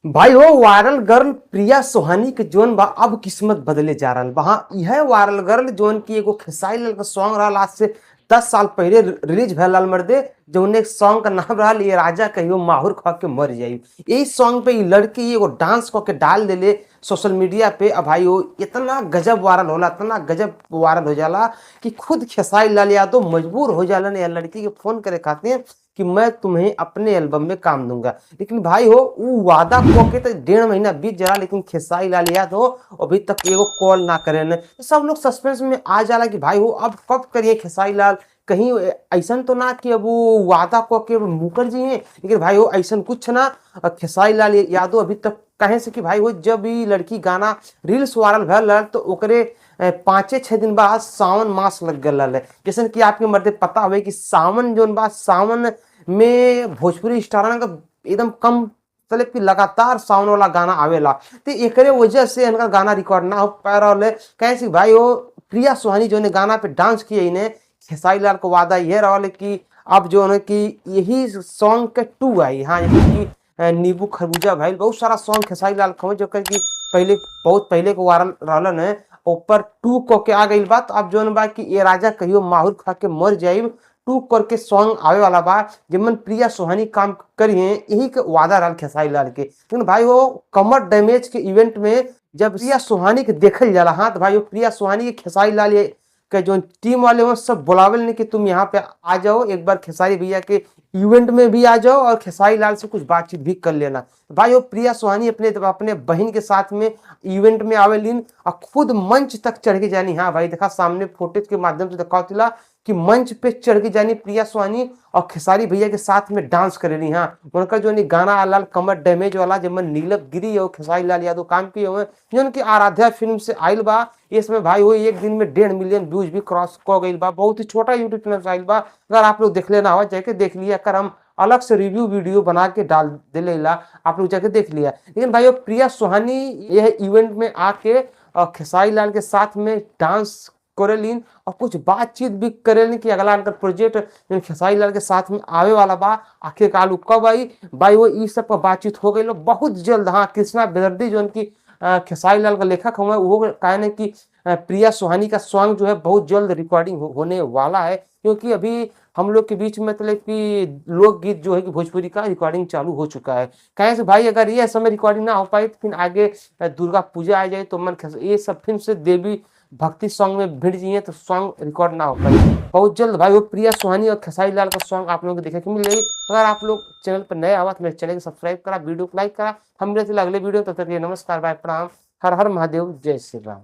भाई हो viral girl Priya Sohani के जोन बा अब किस्मत बदले जा रहल बा। हाँ, यह वायरल गर्ल जोन की एगो खेसारी लाल का सॉन्ग रहल आज से 10 साल पहले रिलीज भयल रहल मर्दे, जौन एक सॉन्ग का नाम रहल ये राजा कहियो माहुर खा के मर जाई। यही सॉन्ग पे ई लड़की एगो डांस क के डाल देले सोशल मीडिया पे। अब भाई वो इतना गजब वायरल होला, इतना गजब वायरल हो जाला कि खुद खेसारी लाल यादव मजबूर हो जालन या लड़की के फोन करे खातिर कि मैं तुम्हें अपने एल्बम में काम दूंगा। लेकिन भाई हो उ वादा क के तो 1.5 महीना बीत जाला, लेकिन खेसारी लाल यादव अभी तक एगो कॉल ना करेन। सब लोग सस्पेंस में आ जाला कि भाई हो अब कब करिए खेसारी लाल, कहीं ऐसा तो ना कि अब वो वादा क के मुकर जी हैं। लेकिन भाई हो ऐसा कुछ ना, खेसारी लाल यादव अभी तक कहे से कि भाई हो जब ई लड़की गाना रील्स वायरल भयल रहल तो ओकरे 5-6 दिन बाद सावन मास लग गल रहल है। जैसे कि आपके मर्दे पता होवे कि सावन जोन बा, सावन में भोजपुरी स्टारन का एकदम कम मतलब कि लगातार सावन वाला गाना आवेला, तो एकरे वजह से इनका गाना रिकॉर्ड ना हो पा रहा है। कैसे भाई वो प्रिया सोहानी जो ने गाना पे डांस किए, इन्हें खेसारी लाल को वादा यह रहा है कि अब जो है कि यही सॉन्ग के 2 आई। हाँ, जैसे कि नींबू खरबूजा भाई बहुत सारा सॉन्ग खेसारी लाल का जो कि पहले बहुत पहले को वायरल रहलन है, ऊपर 2 क के आ गई बात। अब जो बा कि ये राजा कहियो माहुर खा के मर जाई 2 करके सॉन्ग आवे वाला बा, जिमन प्रिया सोहानी काम करी है, यही के वादा रहा खेसारी लाल के। लेकिन भाई वो कमर डैमेज के इवेंट में जब प्रिया सोहानी के देखल जाला, हाँ तो भाई वो प्रिया सोहानी के खेसारी लाल ये के जो टीम वाले हो सब बुलावे नहीं कि तुम यहाँ पे आ जाओ, एक बार खेसारी भैया के इवेंट में भी आ जाओ और खेसारी लाल से कुछ बातचीत भी कर लेना। भाई वो प्रिया सोहानी अपने अपने बहन के साथ में इवेंट में आवेलिन और खुद मंच तक चढ़ के जानी। हाँ भाई देखा सामने फोटेज के माध्यम से देखा तिला कि मंच पे चढ़ के जानी प्रिया सोहानी और खेसारी भैया के साथ में डांस करेली। हाँ, उनका जो गाना आलाल कमर डैमेज वाला जिनमें नीलम गिरी और खेसारी लाल यादव काम किए हुए, जो उनकी आराध्या फिल्म से आयल बा। इसमें भाई वो एक दिन में 1.5 मिलियन व्यूज भी क्रॉस कर गई बा। बहुत ही छोटा यूट्यूब चैनल से आयल बा, अगर आप लोग देख लेना हो जाके देख लिया कर, हम अलग से रिव्यू वीडियो बना के डाल दिलेला, आप लोग जाके देख लिया। लेकिन भाई वो प्रिया सोहानी यह इवेंट में आके और खेसारी लाल के साथ में डांस करेलिन और कुछ बातचीत भी करेलिन कि अगला इनका प्रोजेक्ट खेसारी लाल के साथ में आवे वाला बा, आखिरकार कब आई। भाई वो इस सब पर बातचीत हो गई लोग बहुत जल्द। हाँ, कृष्णा बेदर्दी जो उनकी खेसारी लाल का लेखक हुआ, वो कहे ना कि प्रिया सोहानी का सॉन्ग जो है बहुत जल्द रिकॉर्डिंग होने वाला है, क्योंकि अभी हम लोग के बीच में मतलब कि लोकगीत जो है कि भोजपुरी का रिकॉर्डिंग चालू हो चुका है। कहें से भाई अगर ये समय रिकॉर्डिंग ना हो पाई तो फिर आगे दुर्गा पूजा आ जाए तो मन ये सब फिर से देवी भक्ति सॉन्ग में भिड़ जाइए तो सॉन्ग रिकॉर्ड ना हो पाए। बहुत जल्द भाई वो प्रिया सोहानी और खेसारी लाल का सॉन्ग आप लोगों को देखने को मिल जाएगी। अगर आप लोग चैनल पर नए आवा तो मेरे चैनल को सब्सक्राइब करा, वीडियो को लाइक करा। हम मिलते अगले वीडियो, तब तक के लिए नमस्कार, बाय, प्रणाम, हर हर महादेव, जय श्री राम।